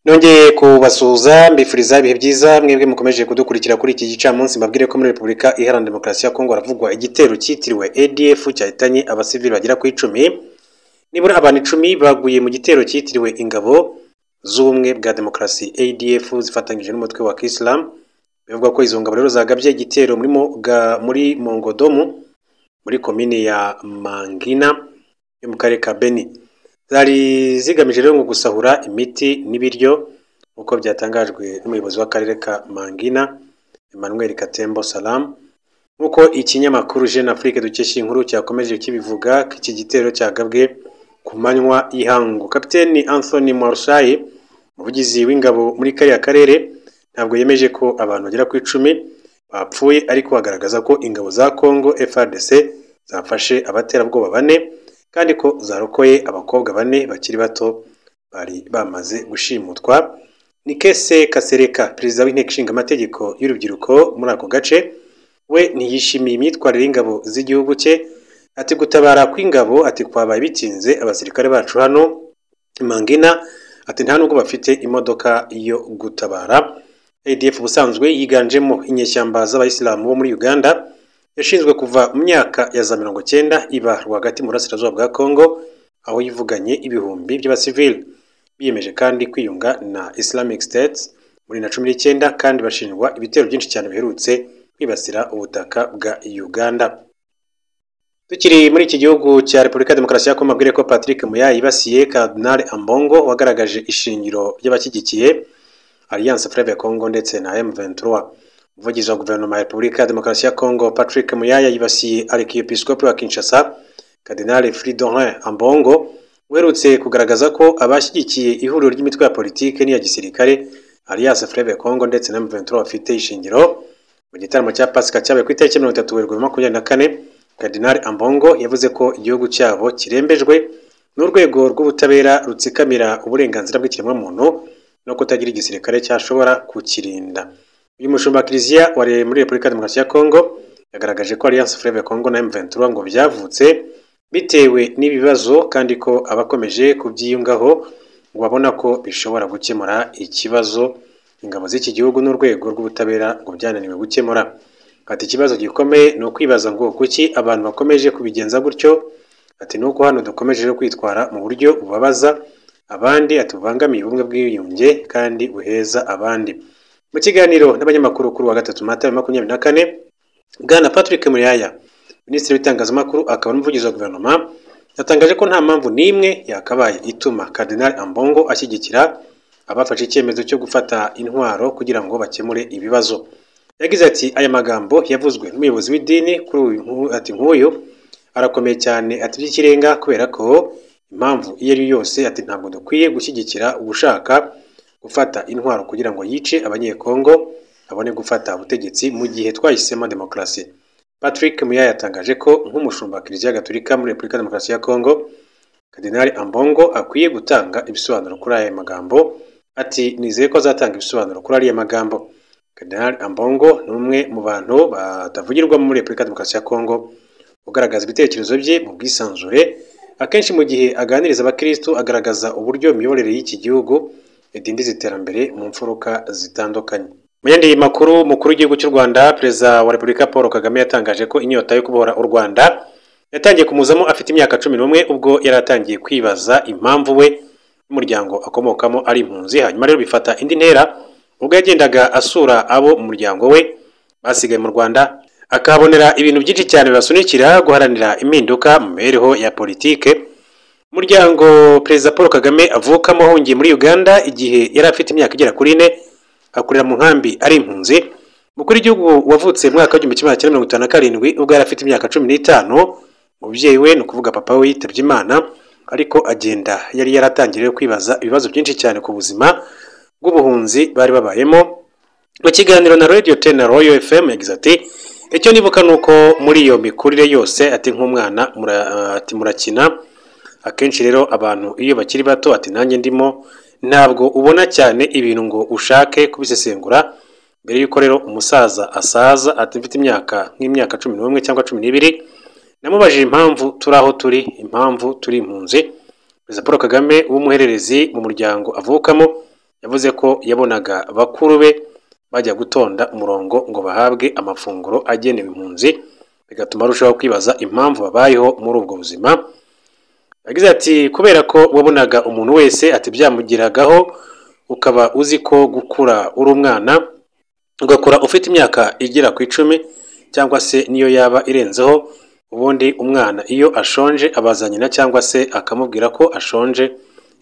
Nongeye kubasuhuza mbifuriza ibihe byiza mwebwe mukomeje kudukurikira kuri iki gicamunsi. Mbabwire ko muri Repubulika Iharanira Demokarasi ya Kongo haravugwa igitero cyitiriwe ADF cyahitanye abasivili bagera ku 10. Nibura abantu 10 baguye mu gitero cyitiriwe ingabo z'ubumwe bwa demokarasi ADF zifatanyije n'umutwe wa Islam. Bivugwa ko izo ngabo rero zagabye igitero muri Mongodomu muri komine ya Mangina yo mu karere ka Beni. Zari zigamije rero ngo gusahura imiti n'ibiryo, nk'uko byatangajwe n'umuyobozi w'akarere ka Mangina, Emmanuel Katembo Salam. Nk'uko ikinyamakuru Jeune Afrique dukesha inkuru cyakomeje kibivuga ko iki gitero cyagabwe ku manywa y'ihangu. Kapiteni Anthony Marshai, umuvugizi w'ingabo muri kariya karere, ntabwo yemeje ko abantu bagera ku 10 bapfuye, ariko agaragaza ko ingabo za Congo FARDC zafashe abaterabwoba 4 kandi ko zarokoye abakobwa 4 bakiri bato bari bamaze gushimutwa. Nikese Kasereka, perezida w'inteko ishinga amategeko y'urubyiruko muri ako gace, we ntiyishimiye imyitwarire y'ingabo z'igihugu cye. Ati gutabara kw'ingabo ati kwabaye bitinze, abasirikare bacu hano Mangina ati nta nubwo bafite imodoka yo gutabara. ADF ubusanzwe yiganjemo inyeshyamba z'abayisilamu bo muri Uganda, yashinzwe kuva mu myaka ya za 90 iba rwagati mu burasirazuba bwa Congo, aho yivuganye ibihumbi by'abasivili. Biyemeje kandi kwiyunga na Islamic State muri 19, kandi bashinjwa ibitero byinshi cyane biherutse kwibasira ubutaka bwa Uganda. Tukiri muri iki gihugu cya Repubulika ya Demokarasi ya Kongo, mbabwire ko Patrick Muyaya yibasiye Cardinal Ambongo wagaragaje ishingiro ry'abashyigikiye Alliance Fleuve Congo ndetse na M23. Umuvugizi wa guverinoma ya Repubulika ya Demokarasi ya Kongo, Patrick Muyaya, yibasiye Arkiyepiskopi wa Kinshasa, Cardinal Fridolin Ambongo, uherutse kugaragaza ko abashyigikiye ihuriro ry'imitwe ya politike n'iya gisirikare Alliance Fleuve Congo ndetse na M23 bafite ishingiro. Mu gitaramo cya Pasika cyabaye ku itariki 30 Werurwe 2024, Cardinal Ambongo yavuze ko igihugu cyabo kirembejwe n'urwego rw'ubutabera rutsikamira uburenganzira bw'ikiremwamuntu no kutagira igisirikare cyashobora kukirinda. Uyu mushumba wa Kiliziya wari muri Repubulika ya Demokarasi ya Kongo yagaragaje ko Alliance Fleuve Congo na M23 ngo byavutse bitewe n'ibibazo, kandi ko abakomeje kubyiyungaho ngo babona ko bishobora gukemura ikibazo ingabo z'iki gihugu n'urwego rw'ubutabera ngo byananiwe gukemura. Ati ikibazo gikomeye ni ukwibaza ngo kuki abantu bakomeje kubigenza gutyo. Ati nuko hano dukomeje kwitwara mu buryo bubabaza abandi, ati bubangamiye ubumwe bw'iyunge kandi buheza abandi. Mu kiganiro n'abanyamakuru kuri wa gatatu Mata 2024, Bwana Patrick Muyaya, minisitiri w'itangazamakuru akaba n'umuvugizi wa guverinoma, yatangaje ko nta mpamvu n'imwe yakabaye ituma Cardinal Ambongo ashyigikira abafashe icyemezo cyo gufata intwaro kugira ngo bakemure ibibazo. Yagize ati aya magambo yavuzwe n'umuyobozi w'idini kuri uyu ati nk'uyu arakomeye cyane, ati by'ikirenga kubera ko impamvu iyo ari yose ati ntabwo dukwiye gushyigikira ugushaka gufata intwaro kugira ngo yice abanyekongo abone gufata ubutegetsi mu gihe twahisemo demokarasi. Patrick Muyaya yatangaje ko nk'umushumba wa Kiliziya Gatolika muri Repubulika ya Demokarasi ya Kongo, Cardinal Ambongo akwiye gutanga ibisobanuro kuri aya magambo. Ati nizeye ko azatanga ibisobanuro kuri ariya magambo. Cardinal Ambongo ni umwe mu bantu batavugirwa muri Repubulika ya Demokarasi ya Kongo, ugaragaza ibitekerezo bye mu bwisanzure. Akenshi mu gihe aganiriza abakristu agaragaza uburyo imiyoborere y'iki gihugu idindiza iterambere mu mfuruka zitandukanye. Mu yandi makuru, mukuru w'igihugu cy'u Rwanda, Perezida wa Repubulika Paul Kagame yatangaje ko inyota yo kubohora u Rwanda yatangiye kumuzamo afite imyaka 11, ubwo yari atangiye kwibaza impamvu we n'umuryango akomokamo ari impunzi. Hanyuma rero bifata indi ntera ubwo yagendaga asura abo mu muryango we basigaye mu Rwanda, akahabonera ibintu byinshi cyane bibasunikira guharanira impinduka mu mibereho ya politike. Umuryango Perezida Paul Kagame avukamo ahungiye muri Uganda igihe yari afite imyaka igera kuri 4, akurira mu nkambi ari impunzi. Mukuru w'igihugu wavutse mu mwaka wa 1957, ubwo yari afite imyaka 15, umubyeyi we ni ukuvuga papa we yitabye Imana, ariko agenda yari yaratangiye kwibaza ibibazo byinshi cyane ku buzima bw'ubuhunzi bari babayemo. Mu kiganiro na Radio 10 na Royal FM yagize ati icyo nibuka nuko muri iyo mikurire yose ati nk'umwana ati murakina akenshi rero abantu iyo bakiri bato ati nanjye ndimo, ntabwo ubona cyane ibintu ngo ushake kubisesengura. Mbere yuko rero umusaza asaza ati mfite imyaka nk'imyaka 11 cyangwa 12, namubajije impamvu turi aho turi, impamvu turi impunzi. Perezida Paul Kagame w'umuhererezi mu muryango avukamo Yavuze ko yabonaga bakuru be bajya gutonda umurongo ngo bahabwe amafunguro agenewe impunzi, bigatuma arushaho kwibaza impamvu babayeho muri ubwo buzima. Yagize ati kubera ko wabonaga umuntu wese ati byamugiragaho, ukaba uzi ko gukura uri umwana ugakura ufite imyaka igera ku 10 cyangwa se niyo yaba irenzeho. Ubundi umwana iyo ashonje abaza nyina cyangwa se akamubwira ko ashonje,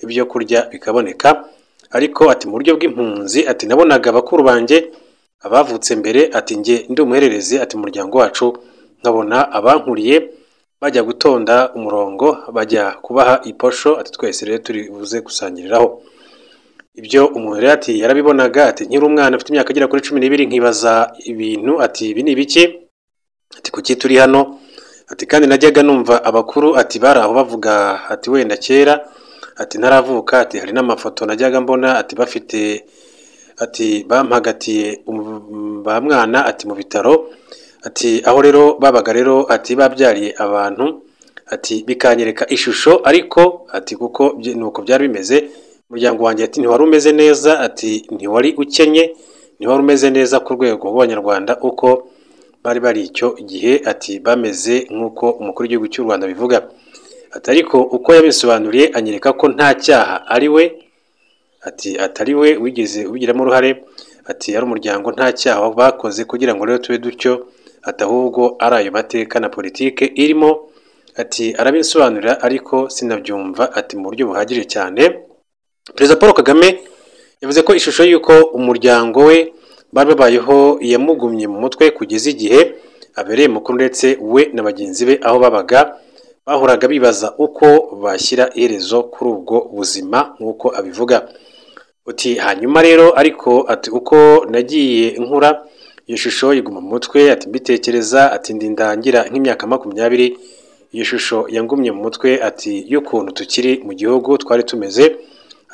ibyo kurya bikaboneka. Ariko ati mu buryo bw'impunzi ati nabonaga bakuru banjye abavutse mbere, ati njye ndi umuhererezi, ati umuryango wacu nkabona abankuriye bajya gutonda umurongo bajya kubaha iposho, ati twese rero turi buze gusangiriraho. Ibyo umuntu rero ati yarabibonaga, ati nkiri umwana afite imyaka igera kuri 12 nkibaza ibintu, ati ibi ni ibiki, ati kuki turi hano, ati kandi najyaga numva abakuru ati bari aho bavuga ati wenda kera ati ntaravuka, ati hari n'amafoto najyaga mbona ati bafite ati bampagatiye ba mwana ati mu bitaro, ati aho rero babaga rero ati babyariye abantu, ati bikanyereka ishusho. Ariko ati kuko nuko byari bimeze, umuryango wanjye ati ntiwari umeze neza, ati ntiwari ukenye, ntiwari umeze neza ku rwego rw'Abanyarwanda uko bari bari icyo gihe, ati bameze nk'uko umukuru w'igihugu cy'u Rwanda bivuga. Ati ariko uko yabisobanuriye anyereka ko nta cyaha ari we, ati atari we wigeze ubigiramo uruhare, ati ari umuryango nta cyaha bakoze kugira ngo rero tube dutyo, ati ahubwo ari ayo mateka na politike irimo, ati arabisobanurira ariko sinabyumva ati mu buryo buhagije cyane. Perezida Paul Kagame yavuze ko ishusho y'uko umuryango we bari babayeho yamugumye mu mutwe kugeza igihe abereye mukuru, ndetse we na bagenzi be aho babaga bahoraga bibaza uko bashyira iherezo kuri ubwo buzima nk'uko abivuga. Uti hanyuma rero ariko ati uko nagiye nkura iyo shusho iguma mu mutwe, ati mbitekereza, ati ndindangira nk'imyaka 20 iyo shusho yangumye mu mutwe, ati y'ukuntu tukiri mu gihugu twari tumeze,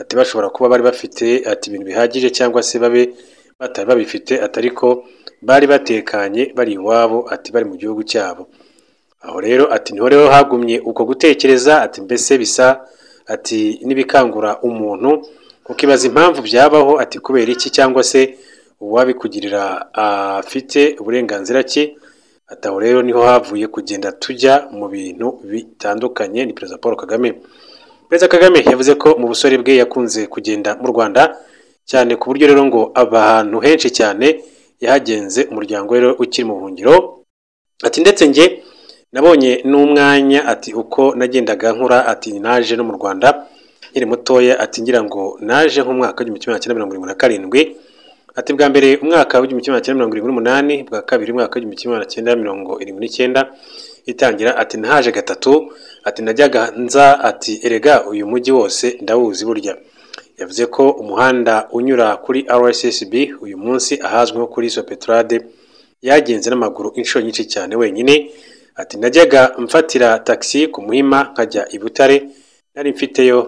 ati bashobora kuba bari bafite ati ibintu bihagije cyangwa se babe batari babifite, ati ariko bari batekanye bari iwabo, ati bari mu gihugu cyabo. Aho rero ati niho rero hagumye uko gutekereza, ati mbese bisa ati n'ibikangura umuntu ukibaza impamvu byabaho, ati kubera iki cyangwa se uwabikugirira afite uburenganzira ki. Ati aho rero niho havuye kugenda tujya mu bintu bitandukanye. Ni Perezida Paul Kagame. Perezida Kagame yavuze ko mu busore bwe yakunze kugenda mu Rwanda cyane, ku buryo rero ngo aba ahantu henshi cyane yahagenze umuryango rero ukiri mu buhungiro. Ati ndetse njye nabonye n'umwanya, ati uko nagendaga nkura, ati naje no mu Rwanda nkiri mutoya, ati ngira ngo naje nk'umwaka w'1977, ati bwa mbere umwaka w'1978, bwa kabiri umwaka w'1979 itangira, ati nahaje gatatu, ati najyaga nza, ati erega uyu mujyi wose ndawuzi burya. Yavuze ko umuhanda unyura kuri RSSB uyu munsi ahazwi nko kuri Sopetrade yagenze n'amaguru inshuro nyinshi cyane wenyine. Ati najyaga mfatira taxi ku Muhima nkajya i Butare, nari mfiteyo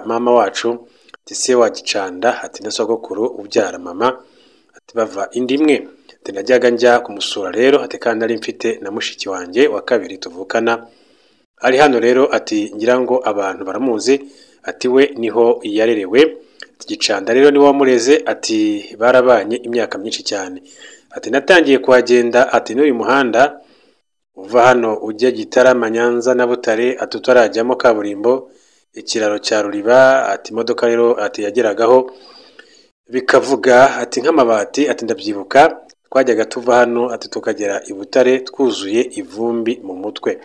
mama wacu, ati se wa Gicanda, ati na sogokuru ubyara mama, ati bava indi imwe, ati najyaga njya kumusura rero, ati kandi nari mfite na mushiki wanjye wa kabiri tuvukana ari hano rero, ati ngira ngo abantu baramuzi, ati we niho yarerewe, ati Gicanda rero niwe wamureze, ati barabanye imyaka myinshi cyane, ati natangiye kuhagenda, ati n'uyu muhanda uva hano ujya Gitarama, Nyanza na Butare, ati utarajyamo kaburimbo, ikiraro cya Ruriba, ati imodoka rero ati yageragaho bikavuga ati nk'amabati, ati ndabyibuka twajyaga tuva hano ati tukagera i Butare twuzuye ivumbi mu mutwe.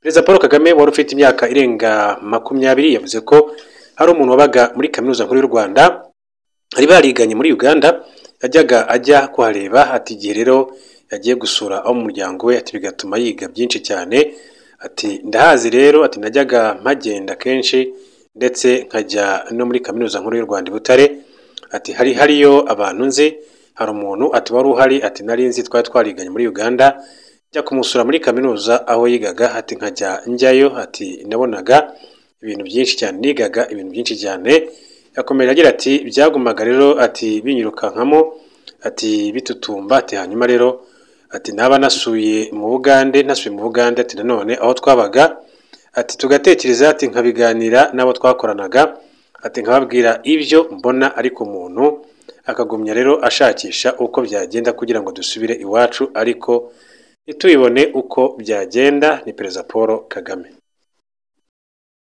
Perezida Paul Kagame wari ufite imyaka irenga 20 yavuze ko hari umuntu wabaga muri Kaminuza Nkuru y'u Rwanda bari bariganye muri Uganda, yajyaga ajya kuhareba, ati igihe rero yagiye gusura aho mu muryango we, ati bigatuma yiga byinshi cyane, ati ndahazi rero, ati najyaga mpagenda kenshi ndetse nkajya no muri Kaminuza Nkuru y'u Rwanda i Butare, ati hari hariyo abantu nzi, hari umuntu ati wari uhari, ati nari nzi twari twariganye muri Uganda, njya kumusura muri kaminuza aho yigaga, ati nkajya njyayo, ati nabonaga ibintu byinshi cyane, nigaga ibintu byinshi cyane. Yakomeje agira ati byagumaga rero ati binyirukankamo, ati bitutumba, ati hanyuma rero ati naba nasuye mu Bugande, nasuye mu Bugande, ati nanone aho twabaga, ati tugatekereza, ati nkabiganira n'abo twakoranaga, Ati nkababwira ibyo mbona, ariko umuntu akagumya rero ashakisha uko byagenda kugira ngo dusubire iwacu, ariko ntitubibone uko byagenda. Ni Perezida Paul Kagame.